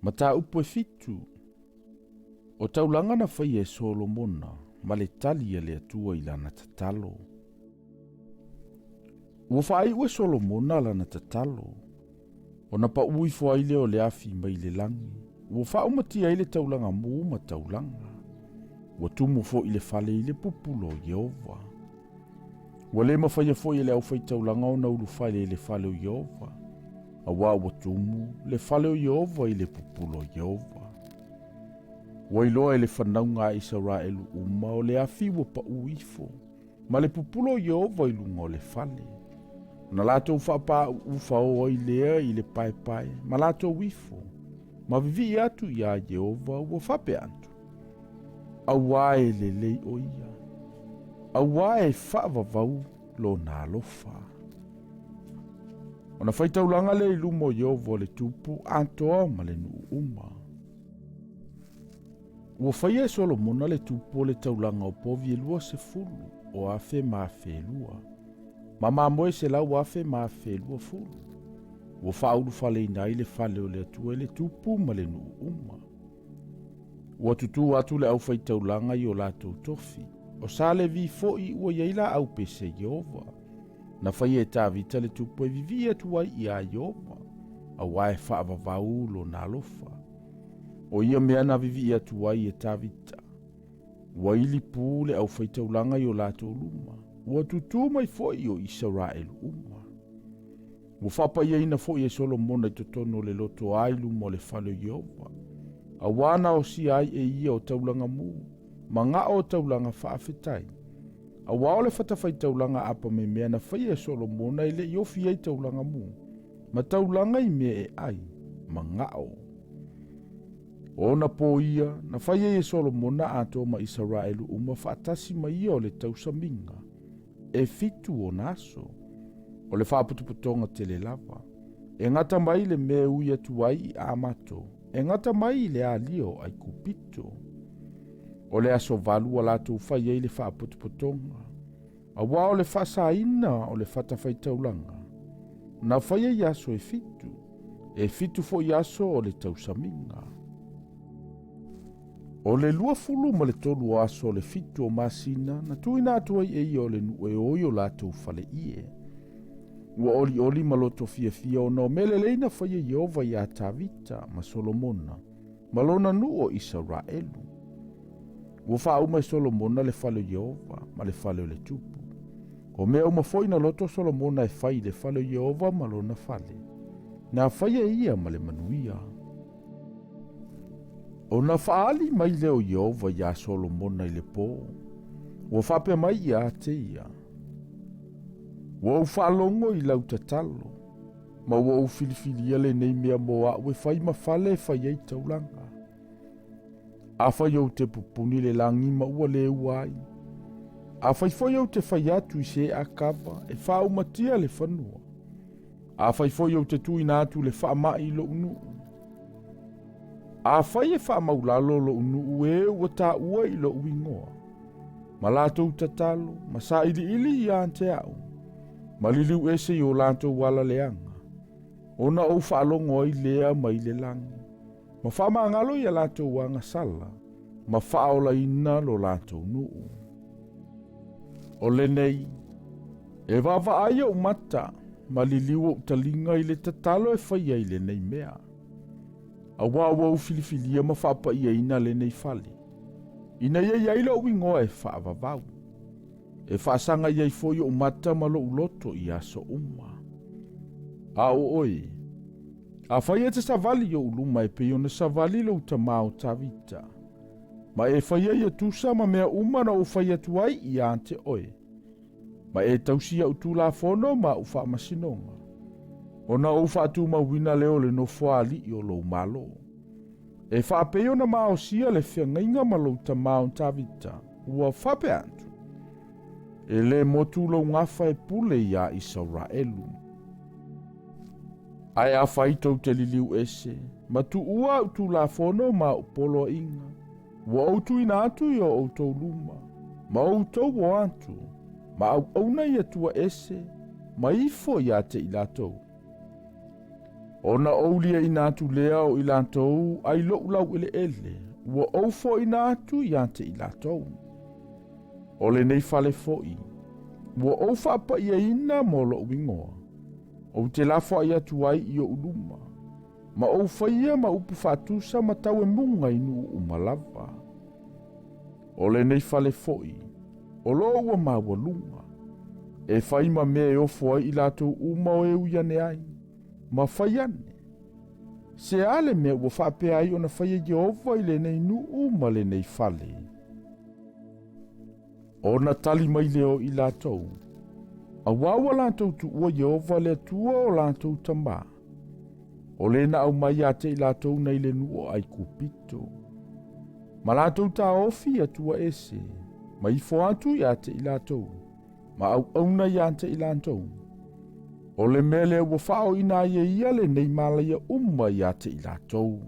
Mataupu e fitu, o taulaga na faia e Solomona ma le tali a le Atua i lana tatalo. Ua faaiu e Solomona lana tatalo, ona paʻu ifo ai lea o le afi mai le lagi, ua faaumatia ai le taulaga mu ma taulaga. Ua tumu foi le fale i le pupula o Ieova. Ua le mafaia foi e le aufaitaulaga ona ulufale i le fale o Ieova, auā ua tumu le fale o Ieova i le pupula o Ieova. Ua iloa e le fanauga a Isaraelu uma o le afi ua paʻu ifo, ma le pupula o Ieova i luga o le fale. Ona latou faapāuʻu fao ai lea i le paepae ma latou ifo, ma vivii atu iā Ieova ua faapea atu, Auā e lelei ʻo ia, auā e faavavau lona alofa. Ona faitaulaga lea i luma o Ieova o le Tupu atoa ma le nuu uma. Ua faia e Solomona le tupu o le taulaga o povi e 20 o afe ma afe e lua, ma mamoe selau afe ma afe e 20. Ua faaulufaleina ai le fale o le Atua i le tupu ma le nuu uma. Ua tutū atu le aufaitaulaga i o latou tofi, o sa Levi foi ua i ai laau pese Ieova. Na faia e Tavita le tupu e vivii atu ai iā Ieova, auā e faavavau lona alofa. O ia mea na vivii atu ai e Tavita. Ua ili pū le aufaitaulaga i o latou luma, ua tutū mai foi o Isaraelu uma. Ua faapaiaina foi e Solomona i totonu o le loto a i luma o le fale o Ieova, auā na osia ai e ia o taulaga mu, ma gao o taulaga faafetai. Auā o le fatafaitaulaga apamemea na faia e Solomona e le i ofi ai taulaga mu, ma taulaga i mea e ai, ma gao. O ona pō ia, na fai ai e Solomona atoa ma Isaraelu uma faatasi ma ia o le tausamiga, e fitu ona aso. O le faapotopotoga tele lava. E gata mai le mea e ui atu ai i Amato, e gata mai i le alia o Aikupito. O le aso valu ua latou fai ai le faapotopotoga, auā o le faasaina o le fatafaitaulaga, na faia i aso e fitu, e fitu foi aso o le tausamiga. O le 23 o aso o le fitu o masina na tuuina atu ai e ia o le nuu e o i o latou faleie. Ua olioli ma loto fiafia ona o mea lelei na faia Ieova iā Tavita ma Solomona ma lona nuu o Isaraelu. Ua faauma e Solomona le fale o Ieova ma le fale o le Tupu. O mea uma foi na loto Solomona e fai i le fale o Ieova ma lona fale, na faia e ia ma le manuia. Ona faaali mai lea o Ieova iā Solomona i le pō, ua faapea mai ia te ia, Ua ou faalogo i lau tatalo, ma ua ou filifilia lenei mea mo aʻu e fai ma fale e fai ai taulaga. Afai ou te pupuni le lagi ma ua le ua ai, afai foi ou te fai atu i se akava e faaumatia le fanua, Afai foi ou te tuuina atu le faamai i lou nuu, afai e faamaulalo lou nuu e ua taua i lou igoa, ma latou tatalo, ma sailiili ia te au, ma liliu ese i o latou ala leaga, ona ou faalogo ai lea mai le lagi, ma faamagalo ia latou agasala, ma faaolaina lo latou nuu. O lenei, e vaavaai ou mata ma liliu ou taliga i le tatalo e faia i lenei mea. Auā ua ou filifilia ma faapaiaina lenei fale, ina ia i ai lou igoa e faavavau, e faasaga i ai foi ou mata ma lou loto i aso uma. A o oe, afai e te savali i ou luma e pei ona savali lou tamā o Tavita, ma e faia ia tusa ma mea uma na ou fai atu ai ia te oe, ma e tausi iaʻu tulafono ma aʻu faamasinoga, ona ou faatumauina lea o le nofoaaliʻi o lou malo. E faapei ona maosia le feagaiga ma lou tamā o Tavita, ua faapea atu, E lē motu lou gafa e pule iā Isaraelu. Ae afai tou te liliu ese, ma tuua aʻu tulafono ma aʻu poloaiga, ua ou tuuina atu i o outou luma, ma outou o atu, ma auauna i Atua ese, ma ifo ia te i latou. Ona ou liaina atu lea o i latou ai lou laueleele, ua ou foaiina atu ia te i latou. O lenei fale foi, ua ou faapaiaina mo lou igoa, ou te lafoai atu ai i ou luma, ma ou faia ma upu faatusa ma tauemuga i nuu uma lava. O lenei fale foi, o lo o ua maualuga, e fai ma mea e ofo ai i latou uma o e ui ane ai, ma fai ane. Se a le mea ua faapea ai ona faia Ieova i lenei nuu ma lenei fale? Ona tali mai lea o i latou, Auā ua latou tuua Ieova le Atua o latou tamā, o le na aumai ia te i latou nei le nuu o Aikupito, ma latou taofi i Atua ese, ma ifo atu ia te i latou, ma auauna ia te i latou. O le mea lea ua faaoina ai e ia lenei malaia uma ia te i latou.